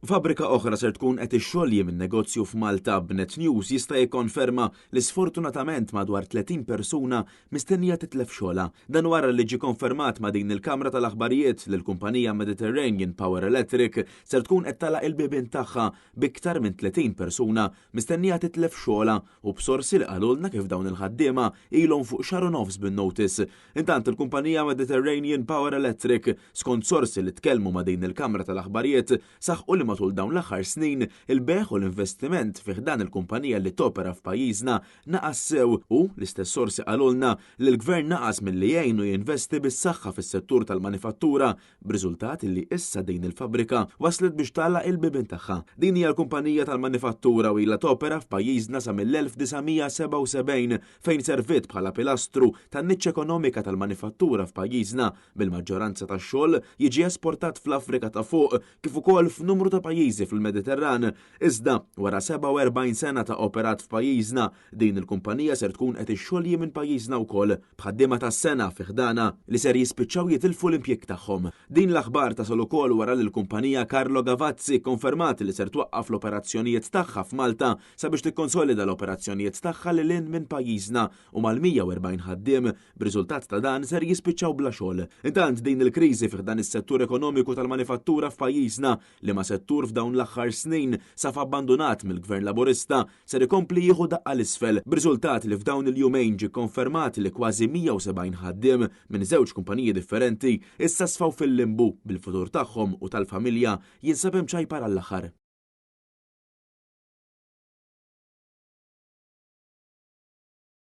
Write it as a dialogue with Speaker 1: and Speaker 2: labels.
Speaker 1: Fabbrika oħra ser tkun qed ixxolji minn negozju f'Malta b'Net News jista' jikkonferma li sfortunatament madwar 30 persuna mistennija titlef xogħolha. Dan wara li ġie konfermat ma' din il-Kamra tal-Aħbarijiet li l-kumpanija Mediterranean Power Electric ser tkun qed tagħlaq il-bibien tagħha b'iktar minn 30 persuna mistennija titlef xogħolha u b'sorsi li qalulna kif dawn il-ħaddiema ilhom fuq xahar u nofs bin-notice. Intant il-kumpanija Mediterranean Power Electric, skont sorsi li tkellmu ma' din il-Kamra tal-Aħbarijiet, Saħqu li matul dawn l-aħħar snin, il-bejgħ u l-investiment fi ħdan il-kumpanija li topera f'pajjiżna naqas sew u, l-istess sorsi qalulna, li l-Gvern naqas milli jgħin u jinvesti bis-saħħa fis-settur tal-manifattura b'riżultat li issa din il-fabbrika waslet biex tagħlaq il-bibien tagħha. Din hija l-kumpanija tal-manifattura u ilha topera f'pajjiżna sa mill-1977 fejn serviet bħala pilastru tan-niċċa ekonomika tal-manifattura f'pajjiżna bil-maġġoranza tax-xogħol jiġi esportat fl-Afrika ta' Fuq kif ukoll f'numru ta' pajjiżi fil-Mediterran. Iżda, wara 47 sena ta' operat f'pajjiżna, din il-kumpanija ser tkun qed ixxolji minn pajjiżna wkoll, b'ħaddiema tas-sengħa fi ħdanha li ser jispiċċaw jitilfu l-impjieg tagħhom. Din l-aħbar tasal ukoll wara li l-kumpanija Carlo Gavazzi kkonfermat li ser twaqqaf l-operazzjonijiet tagħha f'Malta sabiex tikkonsolida l-operazzjonijiet tagħha lil hinn minn pajjiżna u mal-140 ħaddiem B'riżultat ta' dan ser jispiċċaw bla xogħol. Intant din il-kriżi fi ħdan is-settur ekonomiku tal-manifattura f'pajjiżna, liema settur f'dawn l-aħħar snin saf abbandunat mill-Gvern Laburista, ser ikompli jieħu daqqa 'l isfel b'riżultat li f'dawn il-jumejn ġie kkonfermat li kważi 170 ħaddiem minn żewġ kumpaniji differenti issa sfaw fil-limbu bil-futur tagħhom u tal-familja jinsab imċajpar għall-aħħar.